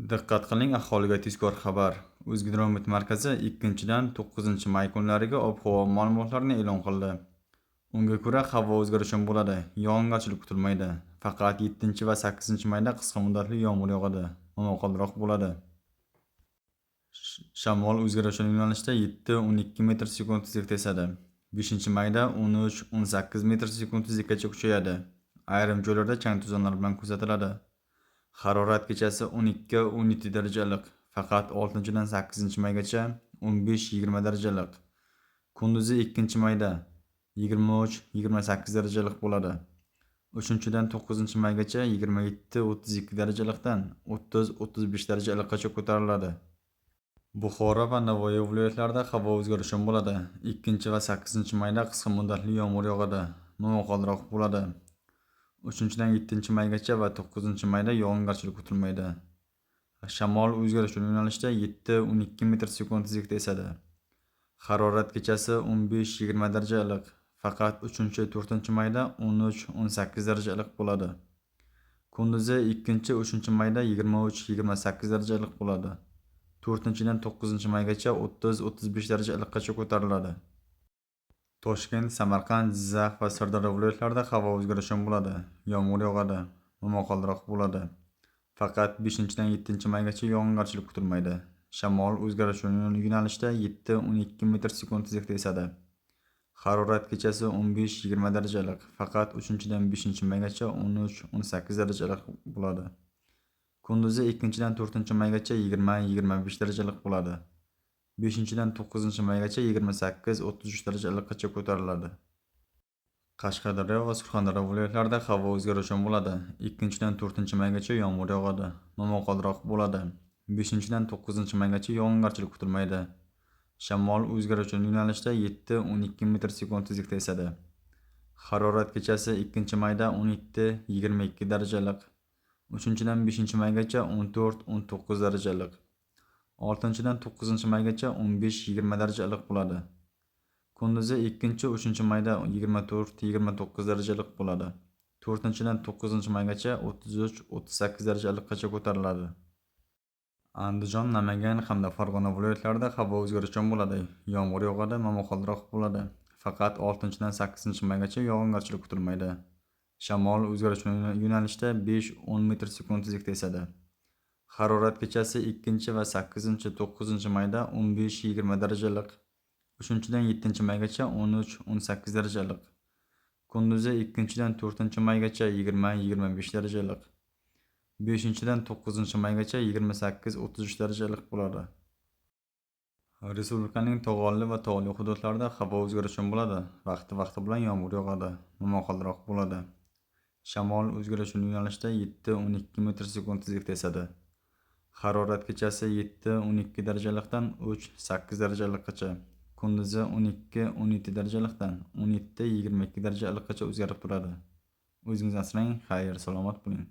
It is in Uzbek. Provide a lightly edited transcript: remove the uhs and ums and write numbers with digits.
Diqqat qiling, aholiga tezkor xabar. O'zgidromet markazi 2-dan 9-may kunlariga ob-havo ma'lumotlarini e'lon qildi. Unga ko'ra, havo o'zgaruvchan bo'ladi, yog'ingarchilik kutilmaydi. Faqat 7 va 8-mayda qisqa muddatli yomg'ir yog'adi, momaqaldiroq bo'ladi. Shamol o'zgaruvchan yo'nalishda 7-12 metr sekund tezlikda esadi. 5-mayda 13-18 metr sekund tezlikgacha kuchayadi. Ayrim joylarda chang-to'zonlar bilan kuzatiladi. Harorat kechasi 12-17 daraja iliq, faqat 6-dan 8-maygacha 15-20 daraja iliq. Kunduzi 2-mayda 23-28 daraja iliq bo'ladi. 3-dan 9-maygacha 27-32 daraja iliqdan 30-35 daraja iliqqacha ko'tariladi. Buxoro va Navoiy viloyatlarida havo o'zgaruvchan bo'ladi. 2 va 8-mayda qisqa muddatli yomg'ir yog'adi, momaqaldiroq bo'ladi. 3-dan 7-maygacha va 9-mayda yog'ingarchilik kutilmaydi. Shamol o'zgaruvchan yo'nalishda 7-12 metr sekund tezlikda esadi. Harorat kechasi 15-20 daraja iliq, faqat 3-4-mayda 13-18 daraja iliq bo'ladi. Kunduzi 2-3-mayda 23-28 daraja iliq bo'ladi. 4-dan 9-maygacha 30-35 daraja iliqqacha ko'tariladi. Toshkent, Samarqand, Jizzax va Sirdaryo viloyatlarida havo o'zgaruvchan bo'ladi. Yomg'ir yog'adi, momaqaldiroq bo'ladi. Faqat 5-dan 7-maygacha yog'ingarchilik kutilmaydi. Shamol o'zgaruvchan yo'nalishda 7-12 metr sekund tezlikda esadi. Harorat kechasi 15-20 daraja iliq, faqat 3-dan 5-maygacha 13-18 daraja iliq bo'ladi. Kunduzi 2-dan 4-maygacha 20-25 daraja iliq bo'ladi. 5-dan 9-maygacha 28-33 daraja iliqqacha ko'tariladi. Qashqadaryo va Surxondaryo viloyatlarida havo o'zgaruvchan bo'ladi. 2-dan 4-maygacha yomg'ir yog'adi, momaqaldiroq bo'ladi. 5-dan 9-maygacha yog'ingarchilik kutilmaydi. Shamol o'zgaruvchan yo'nalishda 7-12 metr sekund tezlikda esadi. Harorat kechasi 2-mayda 17-22 daraja iliq, 3-dan 5-maygacha 14-19 daraja iliq, 6-dan 9-maygacha 15-20 daraja iliq bo'ladi. Kunduzi 2-3-mayda 24-29 daraja iliq bo'ladi. 4-dan 9-maygacha 33-38 daraja iliqqacha ko'tariladi. Andijon, Namangan hamda Farg'ona viloyatlarida havo o'zgaruvchan bo'ladi. Yomg'ir yog'adi, momaqaldiroq bo'ladi. Faqat 6-dan 8-maygacha yog'ingarchilik kutilmaydi. Shamol o'zgaruvchan yo'nalishda 5-10 metr sekund tezlikda esadi. Harorat kechasi 2 va 8, 9-mayda 15-20 daraja iliq, 3-dan 7-maygacha 13-18 daraja iliq. Kunduzi 2-dan 4-maygacha 20-25 daraja iliq. 5-dan 9-maygacha 28-33 daraja iliq bo'ladi. Respublikaning tog'oldi va tog'li hududlarida havo o'zgaruvchan bo'ladi. Vaqti-vaqti bilan yomg'ir yog'adi, momaqaldiroq bo'ladi. Shamol o'zgaruvchan yo'nalishda 7-12 metr sekund tezlikda esadi. Harorat kechasi 7-12 daraja iliqdan 3-8 daraja iliqqacha, kunduzi 12-17 daraja iliqdan 17-22 daraja iliqqacha o'zgarib turadi. O'zingizni asrang, xayr, salomat bo'ling.